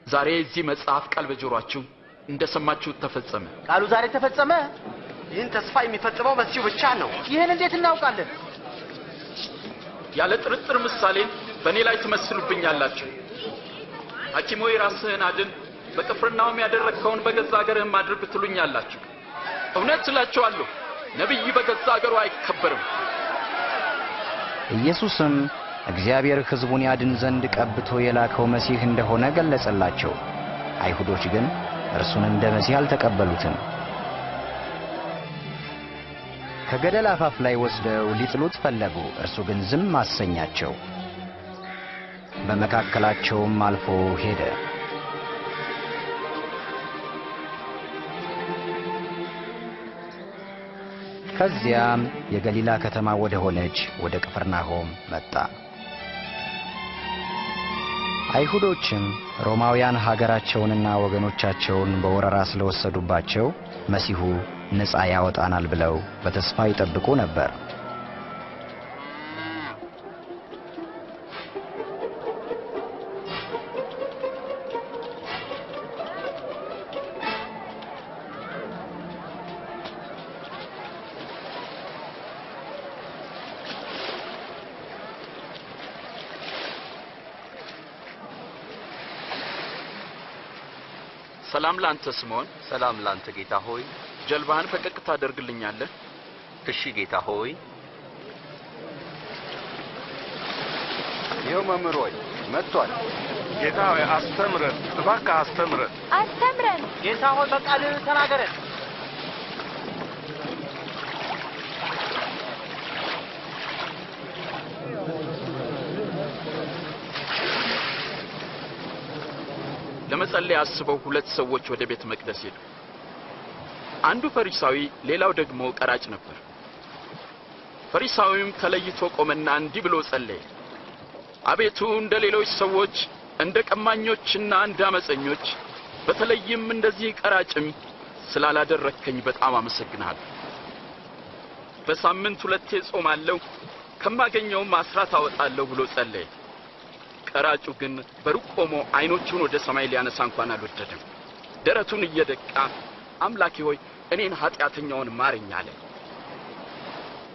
ዛሬ እዚህ መጽሐፍ ቃል በጆሮአችሁ እንደሰማችሁት ተፈጸመ። ቃሉ ዛሬ ተፈጸመ። ይህን ተስፋ የሚፈጽመው መሲሁ ብቻ ነው። ይህን እንዴት እናውቃለን? ያለ ጥርጥር ምሳሌን በእኔ ላይ ትመስሉብኛላችሁ። ሐኪም ሆይ ራስህን አድን፣ በቅፍርናሆም ያደረግከውን በገዛ አገርህም አድርግ ትሉኛላችሁ። እውነት እላችኋለሁ ነቢይ በገዛ አገሩ አይከበርም። ኢየሱስም እግዚአብሔር ሕዝቡን ያድን ዘንድ ቀብቶ የላከው መሲህ እንደሆነ ገለጸላቸው። አይሁዶች ግን እርሱን እንደ መሲህ አልተቀበሉትም። ከገደል አፋፍ ላይ ወስደው ሊጥሉት ፈለጉ። እርሱ ግን ዝም አሰኛቸው። በመካከላቸውም አልፎ ሄደ። ከዚያም የገሊላ ከተማ ወደ ሆነች ወደ ቅፍርናሆም መጣ። አይሁዶችም ሮማውያን ሀገራቸውንና ወገኖቻቸውን በወረራ ስለወሰዱባቸው መሲሁ ነፃ ያወጣናል ብለው በተስፋ ይጠብቁ ነበር። ሰላም ላንተ ስምዖን። ሰላም ላንተ ጌታ ሆይ። ጀልባህን ፈቀቅ ታደርግልኛለህ? እሺ ጌታ ሆይ። ይኸው መምህር ሆይ መጥቷል። ጌታ ሆይ አስተምረን፣ እባክህ አስተምረን፣ አስተምረን። ጌታ ሆይ በቃልህ ተናገረን። ለመጸለይ አስበው ሁለት ሰዎች ወደ ቤተ መቅደስ ሄዱ። አንዱ ፈሪሳዊ፣ ሌላው ደግሞ ቀራጭ ነበር። ፈሪሳዊውም ተለይቶ ቆመና እንዲህ ብሎ ጸለየ። አቤቱ እንደ ሌሎች ሰዎች እንደ ቀማኞችና እንደ አመፀኞች በተለይም እንደዚህ ቀራጭም ስላላደረከኝ በጣም አመሰግናለሁ። በሳምንት ሁለቴ ጾማለሁ፣ ከማገኘውም አስራት አወጣለሁ ብሎ ጸለየ። ቀራጩ ግን በሩቅ ቆሞ አይኖቹን ወደ ሰማይ ሊያነሳ እንኳን አልወደደም። ደረቱን እየደቃ አምላኬ ሆይ እኔን ኃጢአተኛውን ማረኝ አለ።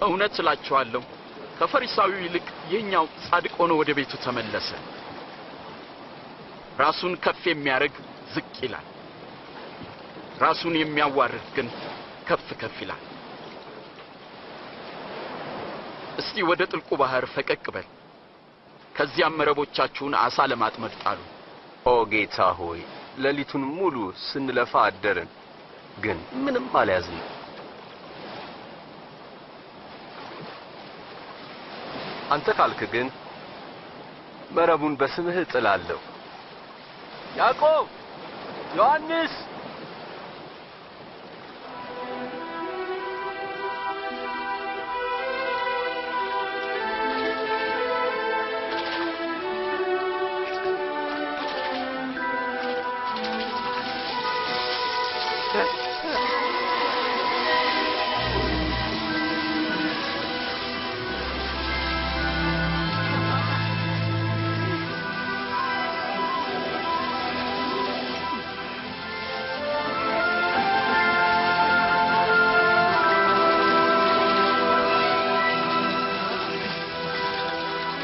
እውነት እላችኋለሁ ከፈሪሳዊው ይልቅ ይህኛው ጻድቅ ሆኖ ወደ ቤቱ ተመለሰ። ራሱን ከፍ የሚያደርግ ዝቅ ይላል፣ ራሱን የሚያዋርድ ግን ከፍ ከፍ ይላል። እስቲ ወደ ጥልቁ ባህር ፈቀቅ በል፣ ከዚያም መረቦቻችሁን አሳ ለማጥመድ ጣሉ። ኦ ጌታ ሆይ ሌሊቱን ሙሉ ስንለፋ አደርን፣ ግን ምንም አልያዝንም። አንተ ካልክ ግን መረቡን በስምህ እጥላለሁ። ያዕቆብ፣ ዮሐንስ፣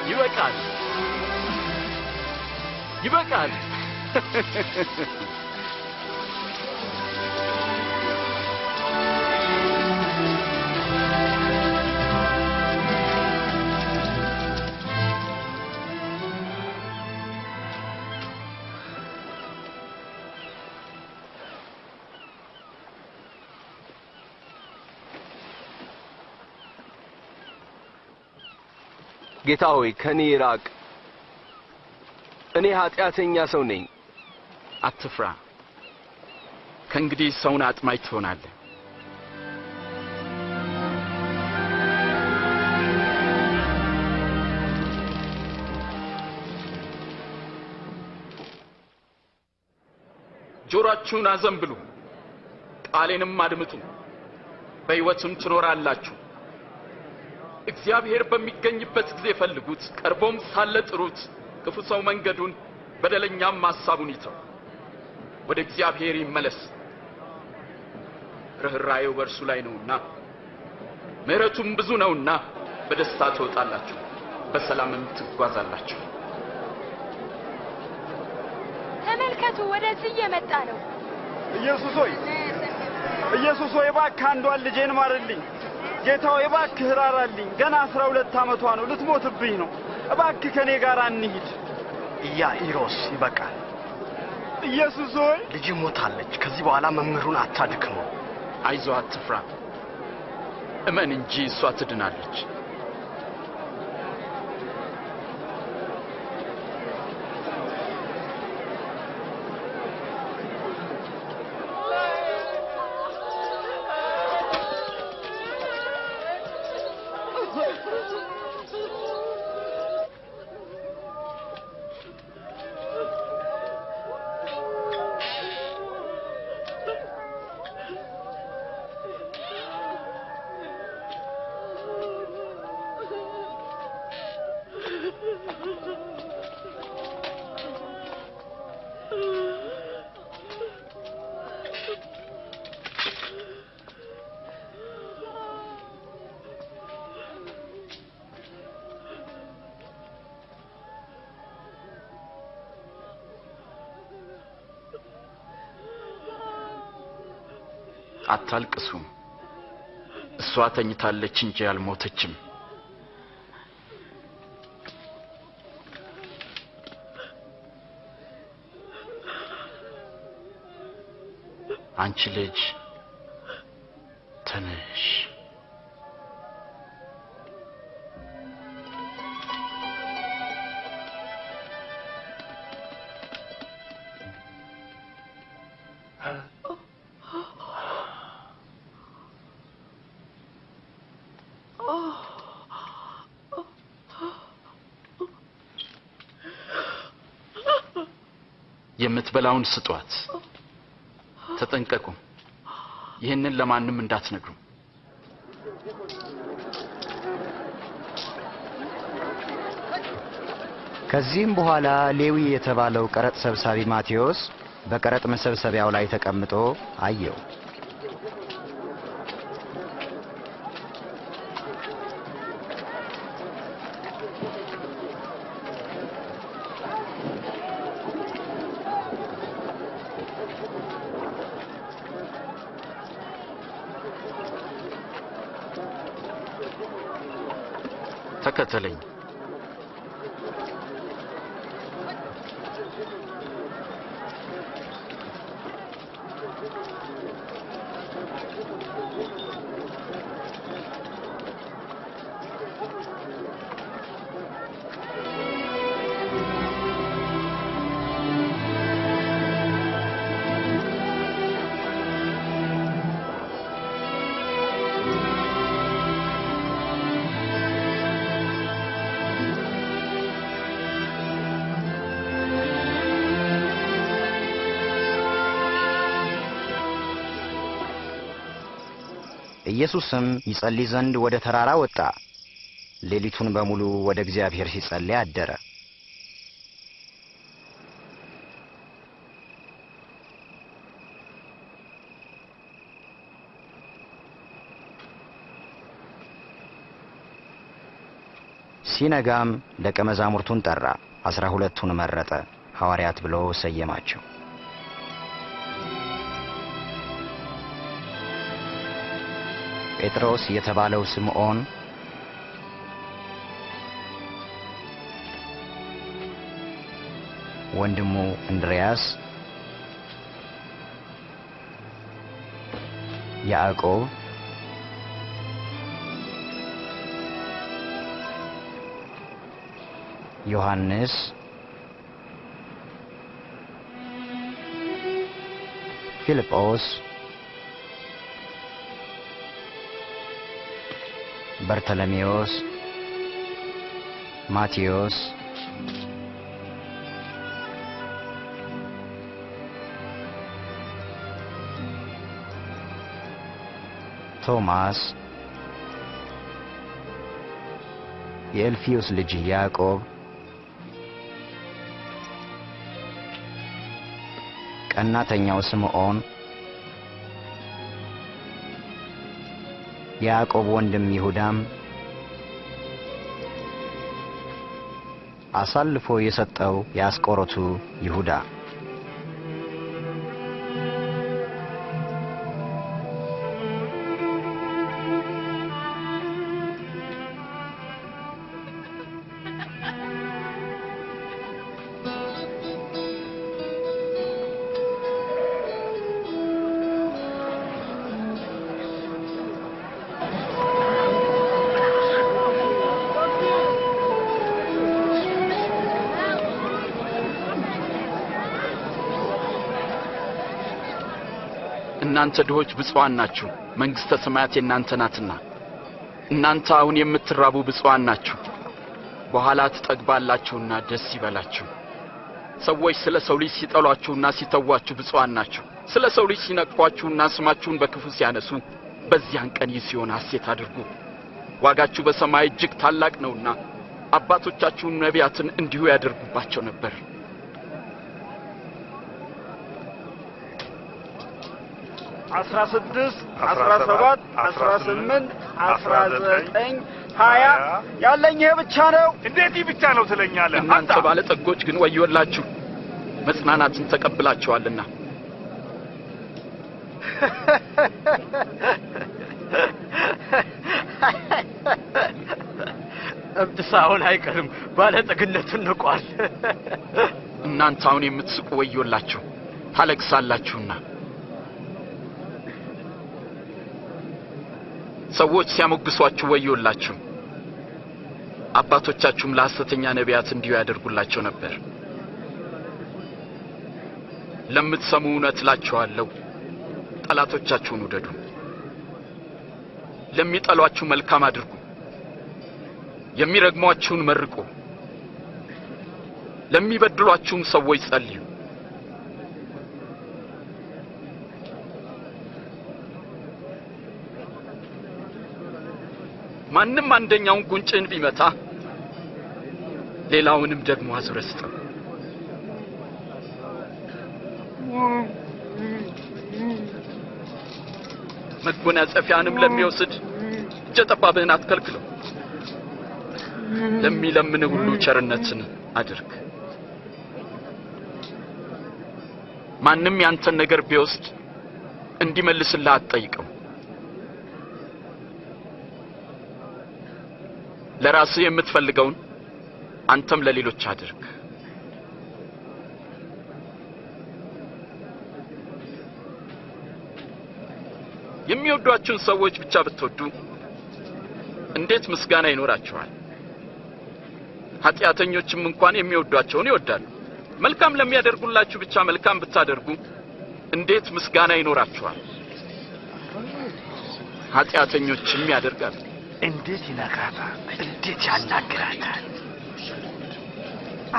ይበቃል፣ ይበቃል። ጌታ ሆይ ከኔ ራቅ፣ እኔ ኃጢአተኛ ሰው ነኝ። አትፍራ፣ ከእንግዲህ ሰውን አጥማጅ ትሆናለህ። ጆሮአችሁን አዘንብሉ፣ ቃሌንም አድምጡ፣ በሕይወትም ትኖራላችሁ። እግዚአብሔር በሚገኝበት ጊዜ ፈልጉት፣ ቀርቦም ሳለ ጥሩት። ክፉ ሰው መንገዱን በደለኛም ሐሳቡን ይተው። ወደ እግዚአብሔር ይመለስ። ርኅራኄው በእርሱ ላይ ነውና ምሕረቱም ብዙ ነውና በደስታ ትወጣላችሁ፣ በሰላምም ትጓዛላችሁ። ተመልከቱ፣ ወደዚህ እየመጣ ነው። ኢየሱስ ሆይ፣ ኢየሱስ ሆይ፣ እባክህ አንዷን ልጄን ማርልኝ። ጌታ ሆይ እባክህ ራራልኝ። ገና 12 ዓመቷ ነው፣ ልትሞትብኝ ነው። እባክህ ከኔ ጋር እንሂድ። ኢያኢሮስ ይበቃል። ኢየሱስ ሆይ ልጅ ሞታለች። ከዚህ በኋላ መምህሩን አታድክመው። አይዞህ፣ አትፍራ፣ እመን እንጂ እሷ ትድናለች። አታልቅሱ፣ እሷ ተኝታለች እንጂ አልሞተችም። አንቺ ልጅ ተነሽ። የምትበላውን ስጧት። ተጠንቀቁ፣ ይህንን ለማንም እንዳትነግሩ። ከዚህም በኋላ ሌዊ የተባለው ቀረጥ ሰብሳቢ ማቴዎስ በቀረጥ መሰብሰቢያው ላይ ተቀምጦ አየው። ተከተለኝ። ኢየሱስም ይጸልይ ዘንድ ወደ ተራራ ወጣ። ሌሊቱን በሙሉ ወደ እግዚአብሔር ሲጸልይ አደረ። ሲነጋም ደቀ መዛሙርቱን ጠራ፣ 12ቱን መረጠ፣ ሐዋርያት ብሎ ሰየማቸው። ጴጥሮስ የተባለው ስምዖን፣ ወንድሙ እንድርያስ፣ ያዕቆብ፣ ዮሐንስ፣ ፊልጶስ፣ በርተሎሜዎስ፣ ማቴዎስ፣ ቶማስ፣ የእልፍዮስ ልጅ ያዕቆብ፣ ቀናተኛው ስምዖን፣ የያዕቆብ ወንድም ይሁዳም፣ አሳልፎ የሰጠው የአስቆሮቱ ይሁዳ። እናንተ ድሆች ብፁዓን ናችሁ፣ መንግሥተ ሰማያት የእናንተ ናትና። እናንተ አሁን የምትራቡ ብፁዓን ናችሁ፣ በኋላ ትጠግባላችሁና ደስ ይበላችሁ። ሰዎች ስለ ሰው ልጅ ሲጠሏችሁና ሲተዋችሁ ብፁዓን ናችሁ። ስለ ሰው ልጅ ሲነቅፏችሁና ስማችሁን በክፉ ሲያነሱ በዚያን ቀን ይህ ሲሆን ሐሴት አድርጉ፣ ዋጋችሁ በሰማይ እጅግ ታላቅ ነውና አባቶቻችሁን ነቢያትን እንዲሁ ያደርጉባቸው ነበር። 16 17 18 19 20 ያለኝ ይሄ ብቻ ነው። እንዴት ይህ ብቻ ነው ትለኛለህ? እናንተ ባለጠጎች ግን ወዮላችሁ፣ መጽናናትን ተቀብላችኋልና። እብድ ሳይሆን አይቀርም ባለጠግነቱን ንቋል። እናንተ አሁን የምትስቁ ወዮላችሁ፣ ታለቅሳላችሁና። ሰዎች ሲያሞግሷችሁ ወዮላችሁ፣ አባቶቻችሁም ለሐሰተኛ ነቢያት እንዲሁ ያደርጉላቸው ነበር። ለምትሰሙ እውነት እላችኋለሁ፣ ጠላቶቻችሁን ውደዱ፣ ለሚጠሏችሁ መልካም አድርጉ፣ የሚረግሟችሁን መርቁ፣ ለሚበድሏችሁም ሰዎች ጸልዩ። ማንም አንደኛውን ጉንጭህን ቢመታ ሌላውንም ደግሞ አዙረህ ስጠው። መጎናጸፊያንም ለሚወስድ እጀ ጠባብህን አትከልክለው። ለሚለምንህ ሁሉ ቸርነትን አድርግ። ማንም ያንተን ነገር ቢወስድ እንዲመልስልህ አትጠይቀው። ለራስህ የምትፈልገውን አንተም ለሌሎች አድርግ። የሚወዷችሁን ሰዎች ብቻ ብትወዱ እንዴት ምስጋና ይኖራችኋል? ኃጢአተኞችም እንኳን የሚወዷቸውን ይወዳሉ። መልካም ለሚያደርጉላችሁ ብቻ መልካም ብታደርጉ እንዴት ምስጋና ይኖራችኋል? ኃጢአተኞችም ያደርጋሉ። እንዴት ይነካታል! እንዴት ያናግራታል!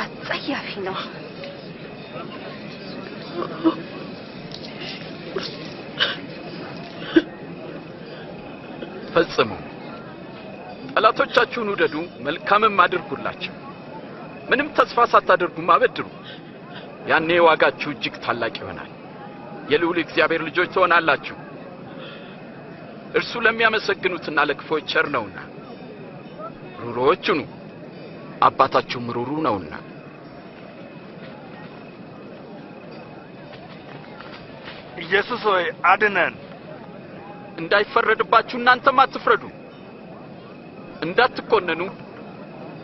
አጸያፊ ነው። ፈጽሙ። ጠላቶቻችሁን ውደዱ፣ መልካምም አድርጉላቸው። ምንም ተስፋ ሳታደርጉም አበድሩ። ያኔ ዋጋችሁ እጅግ ታላቅ ይሆናል፣ የልዑል እግዚአብሔር ልጆች ትሆናላችሁ። እርሱ ለሚያመሰግኑትና ለክፉዎች ቸር ነውና። ሩሩዎች ሁኑ፣ አባታችሁም ሩሩ ነውና። ኢየሱስ ሆይ አድነን። እንዳይፈረድባችሁ እናንተም አትፍረዱ፣ እንዳትኮነኑ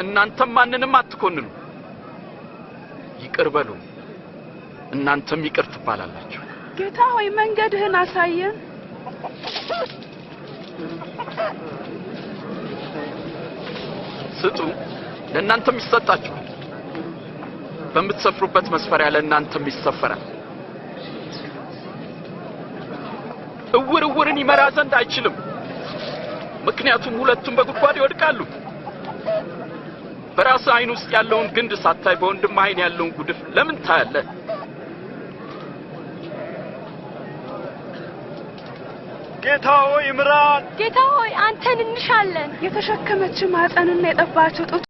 እናንተም ማንንም አትኮንኑ። ይቅር በሉ እናንተም ይቅር ትባላላችሁ። ጌታ ሆይ መንገድህን አሳየን። ስጡ ለእናንተም ይሰጣችኋል። በምትሰፍሩበት መስፈሪያ ለእናንተም ይሰፈራል። እውር እውርን ይመራ ዘንድ አይችልም፣ ምክንያቱም ሁለቱም በጉድጓድ ይወድቃሉ። በራስህ ዓይን ውስጥ ያለውን ግንድ ሳታይ በወንድምህ ዓይን ያለውን ጉድፍ ለምን ታያለህ? ጌታ ሆይ ምራን። ጌታ ሆይ አንተን እንሻለን። የተሸከመች ማህፀንና የጠባቸው ጡት